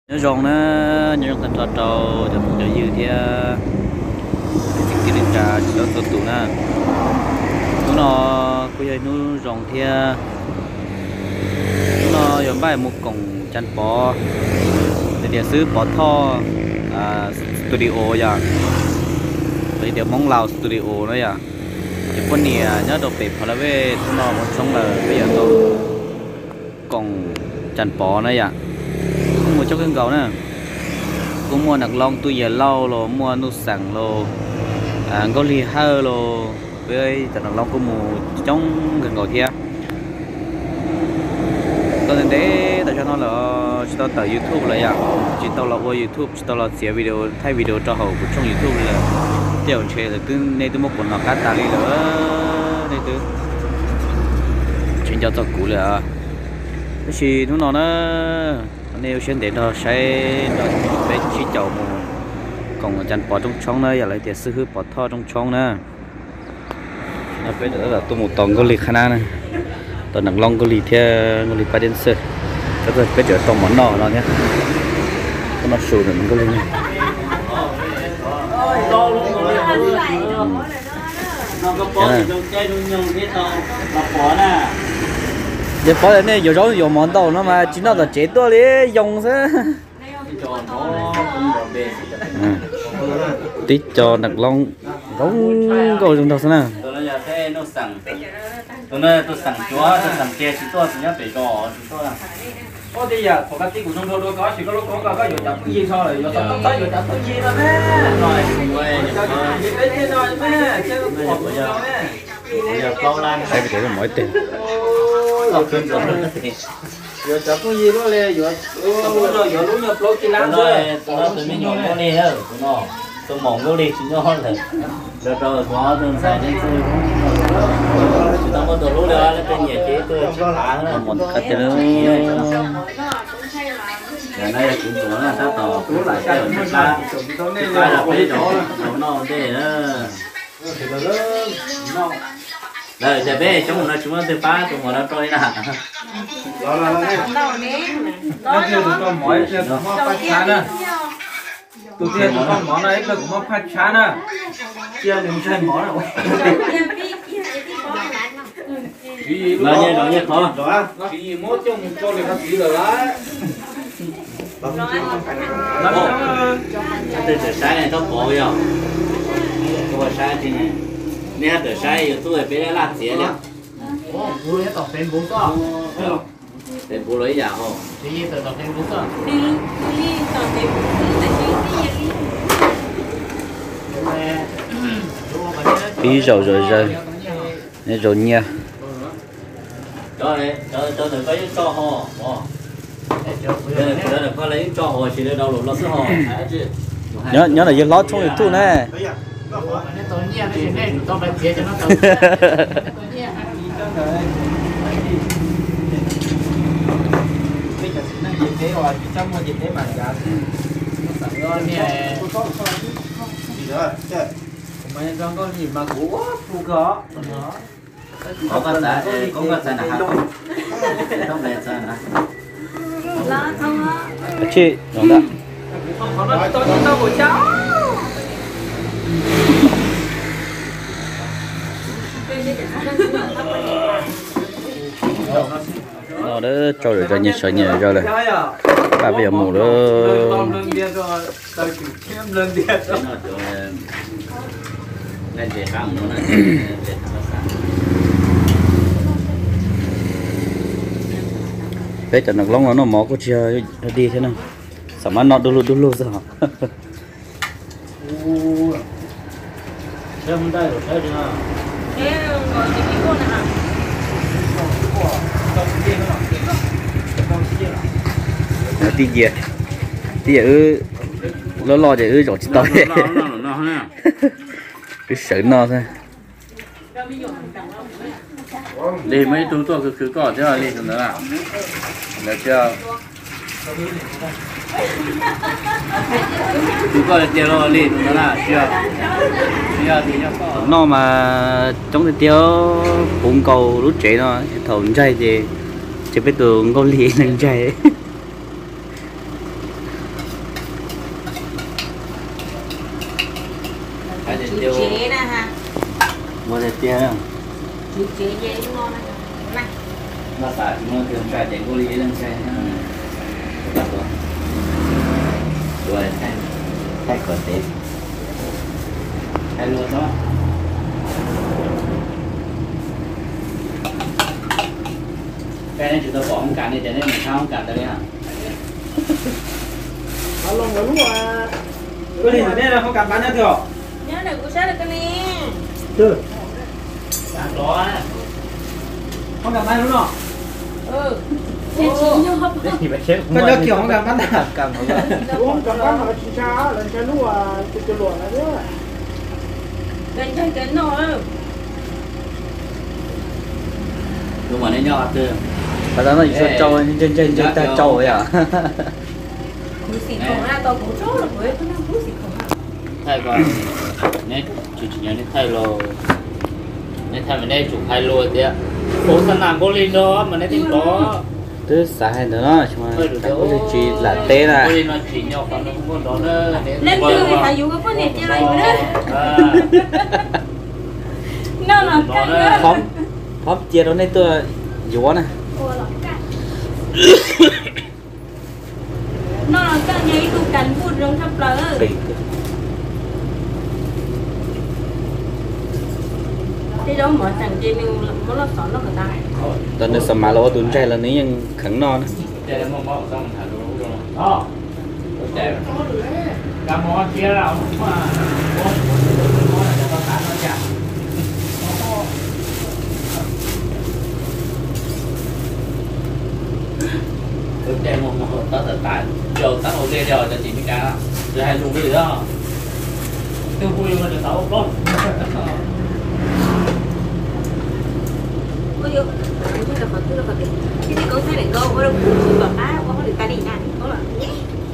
Nyob zoo na, nyob zoo tag nrho rau cov phooj cov ywg thiab txhua txhua tus na. Hnub no kuj yog ib hnub zoo thiab. Hnub no yuav npaj mus koom Cas Pov, tias xwb Pov Thoj studio yom, los yog tias Hmoob Laus studio na yom. Ces poj niam nyob rau pem Phav Las Vej hnub no ua tshoob lawm, peb yuav tau koom Cas Pov na yom. Kuj mus coob kawg nkaus na, kuj muaj Nas Loob Tub Yias Lauj los muaj Nuj Xeem los, Nkauj Lig Hawj los, peb cov Nas Loob kuj mus coob kawg nkaus thiab. Tau ntev ntev tam sim no lawm tsis tau tawm YouTube lawm yom, tsis tau los ua YouTube, tsis tau los txiav video, thaij video rau hauv kuv tshooj YouTube lawm. Tej zaum ntshe lawv twb, nej twb muab kuv hnov qab tas li lawm, nej twb tsis nco txog kuv lawm. Tab sis hnub no na, nej ua siab ntev nrog saib, nrog peb sib caum mus koom Cas Pov rooj tshoob na, yog lawv tias xib hwb Pov Thoj rooj tshoob na. No peb tuaj mus tos Nkauj Lig qhab nab na, tos Nas Loob Nkauj Lig thiab Nkauj Lig pab Deb Xwj. Peb tseem tau mov noj no thiab, tau noj su ntawm Nkauj Lig ne. Yog paub tias nej yuav zaub yuav mov ntau no mas tsis noj tom tsev tuaj li, yoo xwb. Tib co Nas Loob zoo nkauj zoo nraug xwb na. Saib peb cov mov ib teg. Yuav cov phooj ywg luaj li, yuav, yuav lub nyuag plaub tsib lab. Tus me nyuam Nkauj Lig, tus no, tus maum Nkauj Lig tsis nyob lawm, lawv rau tus ob tug ntxhais Deb Xwj, tsis tau muaj tus hlub li, leej twg nyiam ces ib tug tsib phav na. Yog no yog kwv Ntxuav na, tab tom pub lam caij ua tsib plab, tsib plab yog peb zaug noj ua ntej na. Lawv tias peb coob no tsis muaj leej twg pab tus muam no rau li na. Tus twg tus koj mov no ib pliag kuv muab phaj tshab na. Cia nws ntshai mov na. Los nyias zov nyias qhov. Tsis muab coj mus rau niam txiv lawm lauj. Leej twg tawm saib ne, txhob pov yog. Tuaj saib tib ne, nej tawm saib YouTube peb laj txiav li. Facebook los ib yam hos. Pib zaum zom zaws, zaum nyiaj. Nyob ntawm yawg hlob tshooj YouTube ne. Tshij, zoo ntag. No dab tsau zom zaws, nyias sawv nyias zaws lawm, pab peb yuav mus lawm. Peb cov Nas Loob no noj mov kuj tsis yog dig thiab na, xam mab noj dub lug dub lug xwb hos. Tij, tij yam wb loj loj ces wb zaum tsis tau li. Wb sawv noj xwb. Li muaj ib tug tuaj khwv khwv koj thiab li tus ntawd na. Lawv tsis, khwv koj tiag tiag los li tus ntawd na, tsis, tsis yog tias yog koj. Noj mas coob tiag tiag, puv nkaus lub tsev no, thaum ntsaig ces tseem peb tus Nkauj Lig neeg ntsaig. Tsev na ha. Muaj tiag tiag. Tsev tsev ces no na. No xav tsis muaj tus ntshai ces kuj li ib leeg ntshai. Thaij kom tev, thaij luag xwb. Koj nej tsis tau pom hoob kas ne, ces nej mus thab hoob kas ntawd li. Koj li ntawm nej hoob kas npab nyob twg os? Nyob ntawm kuv sab lawm koj ne. Hoob kas npab lub no. Koj nyob kiag hoob kas npab ntag. Hoob kas npab no tsis ntshai, lawv ntshai lub cua luam no thiab. Lawv ntshai cov no. Lub mas nej nyob qhov twg? Qhov no yus suav tsau, ntshai ntshai ntshai tag tsau yom. Kuv xim khoom na, tau kuv tsob los kuv tub xim khoom na. Thaij ko, neb tsis tsim nyog nej thaij los, nej thaij mas nej tsum hais lus tias kuv xa nas nkaus li no mas nej thiaj tod. Twb xav hais ntawd no, tsis mas kuv li tsis lam teb na. Leej twg xav yuav poj niam cia los yuav na. Noj los kawg na. Phob cia rau nej tuaj yuav na. Noj los kawg, yog ib tug kas npuj zoo tshaj plaws. Tej zaub mov tseem ces nws muab loj xov noj kom tas. Tau nws xa mas los ua tus ntsaig los nws yeej kheev noj na. Tab tom tas, cov tab hauv dej cov tim Meskas, tsis hais lus li os. Twb hu yuav tsis tau plaub.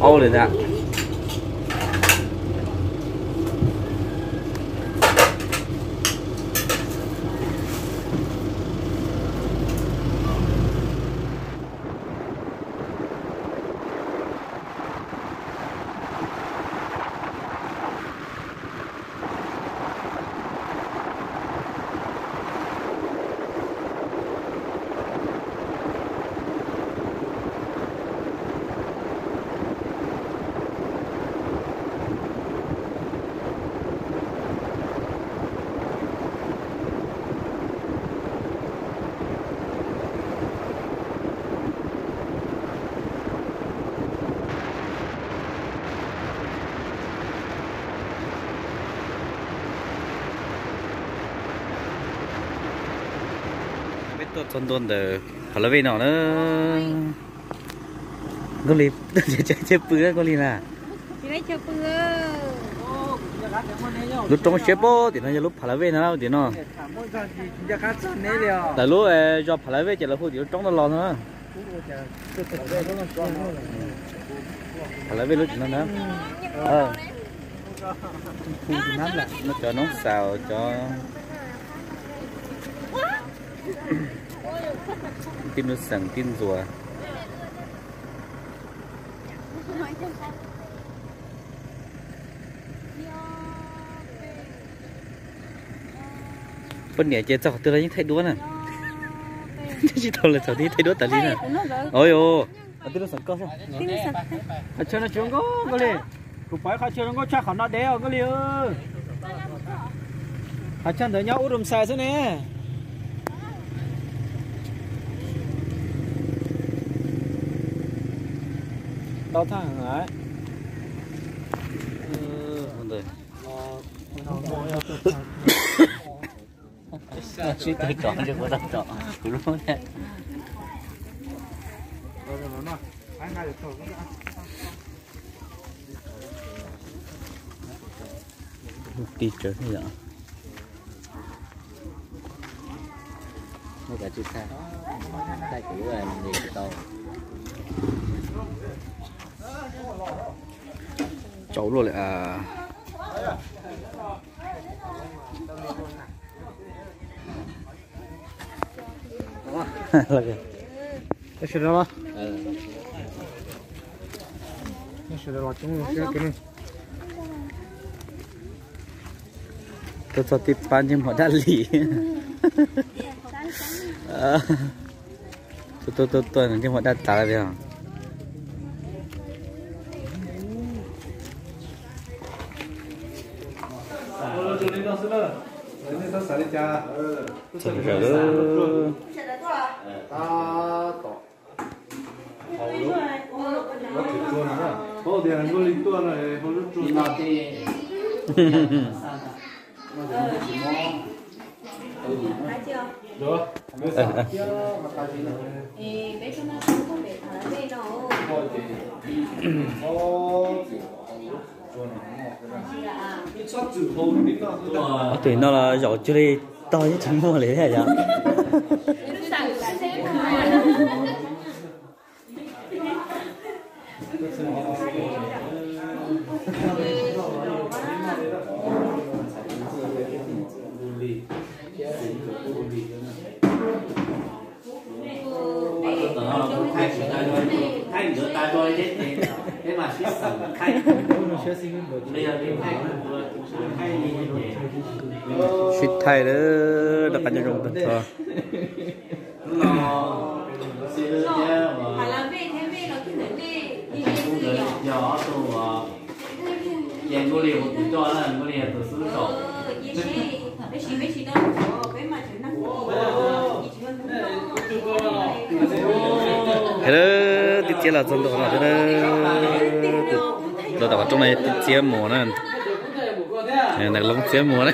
Aub li ntag. Peb tuaj txog ntua ntawm Pha La Vej no na. Nkauj Lis, chaw pw Nkauj Lis na. Lub roob siab pob tim no yog lub Pha La Vej no tim no. Lawv lub zos Pha La Vej ces lawv hu tim lub roob no los no. Pha La Vej lub tim no na. Cov noob xaus, cov tij nuj xeem tij ntxuas. Poj niam ces txog qhov twg los yeej thaij duab na. Tsis tau lawv txog tib thaij duab tas li na. Ov, qhov chaw no tsis zoo nkauj Nkauj Lis. Kuv pom ib qhov chaw zoo nkauj tshaj qhov no dev os Nkauj Lis. Qhov chaw ntawd nyob Ub Rum Xais xwb ne. Tau thaj heev lawm. Sib tw tsom ntshe kuv tau tsom kuv lub thiab. Tij tsawv thiab yom. Muaj kav tsij thaij, thaij kuv lub tsis tau. Tsau luaj li. Sawv daws los, sawv daws los coob siab. Tuaj txog tib pab ntsej muag daj lis. Tuaj tuaj tuaj ntsej muag daj tas li os. Txog ntawd. Ob tug no los zaum cuag li tog yeej tsis muaj li thiab yom. Sib thaij lawm, rov qab nyob zoo tag nrho. Tib txiav los txog ntua no thiab na. Los tom qhov rooj no tib txiav muag na. Nws loob txiav muag na.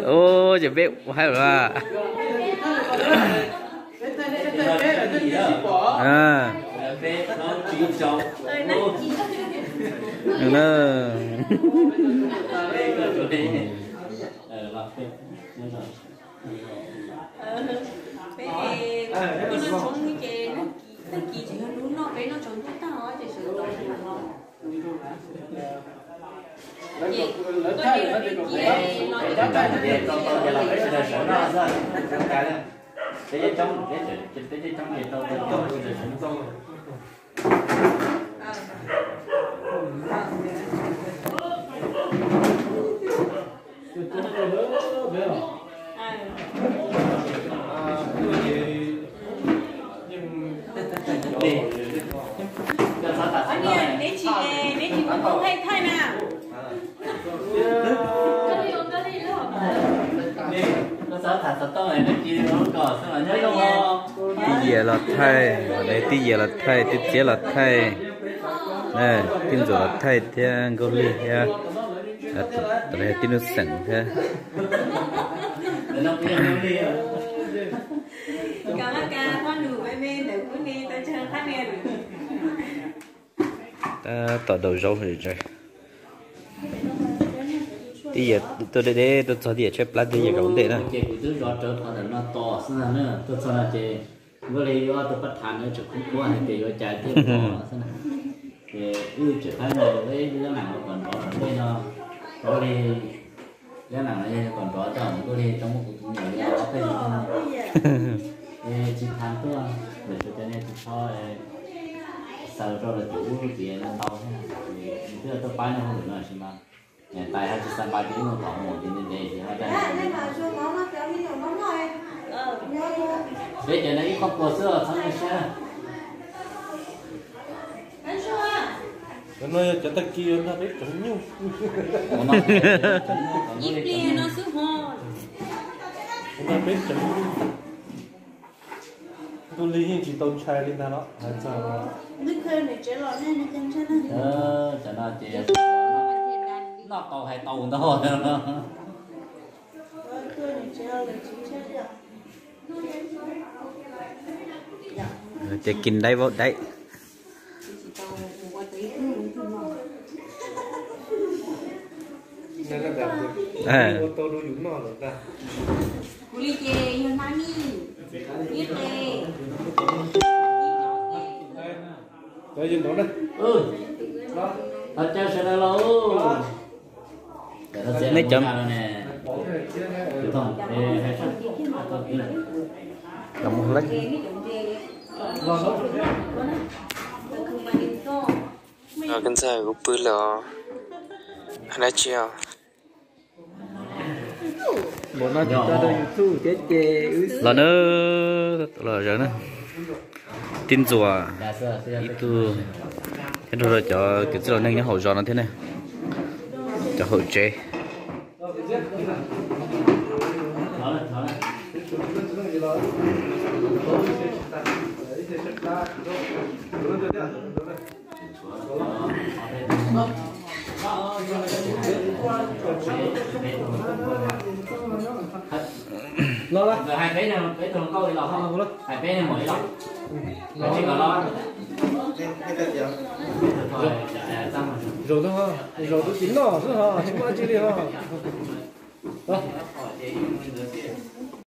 Ua ces peb ua haib lawm. Peb, peb noj tshoob ces tag kis tseem yog hnub noj, peb noj tsaus ntuj tag os ces sawv tau. Ces koj ces los ces koj tau ces los peb sawv daws sawv noj xwb. Neb tsis, neb tsis mus thaij thaij na. Tib yias los thaij, tib yias los thaij, tib txiav los thaij, tib ntxuam los thaij thiab, Nkauj Lig thiab, tib nus xeem thiab. Tab tom daus zaub. Tib yias tuaj deb deb, tuaj txog tib yias tshaib plab, tib yias zaum ntej na. Ces kuv twb zov rawv qhov ntawm no tos xwb na, tuaj txog no ces Nkauj Lig yuav tus pab tham no tseem khoob khuab hais tias yuav cas thiaj pom xwb na. Ces wb tseem qab no ib lub nam kom nrov tom ntej no, Nkauj Lig lub nam no yog kom nrov tau, Nkauj Lig tau muab kuv tus me nyuam li ob peb xyoo no. Es tsis tham tuaj, lawv tsuas cov niag tsis txhob xaws rau lawv tus ub tias no ntau thiab, es twb tuaj pab nyob hauv lwm no sis mas tais hais tsis xav nqa ces wb mus tom mus ces ntev ntev ces ho dag. Peb cov no ib qho puas xwb os, txhob nyuaj siab. Cov no yog cov tag kis yuav nrog peb tsoom nyuj. Ib pliag no xwb ho. Nrog peb tsoom nyuj. Nkauj Lig yeej tsis tau ntshai li ntag los hais txog. Cov no ces noj tau hais tau ntau. Ces kis daib vaub daib. Kuv li ces yog hnav mij, ib qe. Neb cov los mus hleb. Los koj ntxawg, kuv pw lawm os. Hais dab tsi os? Los na, los zawm na. Tib ntxuas ib tug, nrog rau cov kwv tij laus neeg nyob hauv zos no thiab ne, cov hauv tsev. Los, hais peb, peb tug hluas nkauj ib los, hais peb mus ib los. Los tsis los los. Zaum no, zaum tus tsis noj xwb ho tsis muaj dab tsi li ho.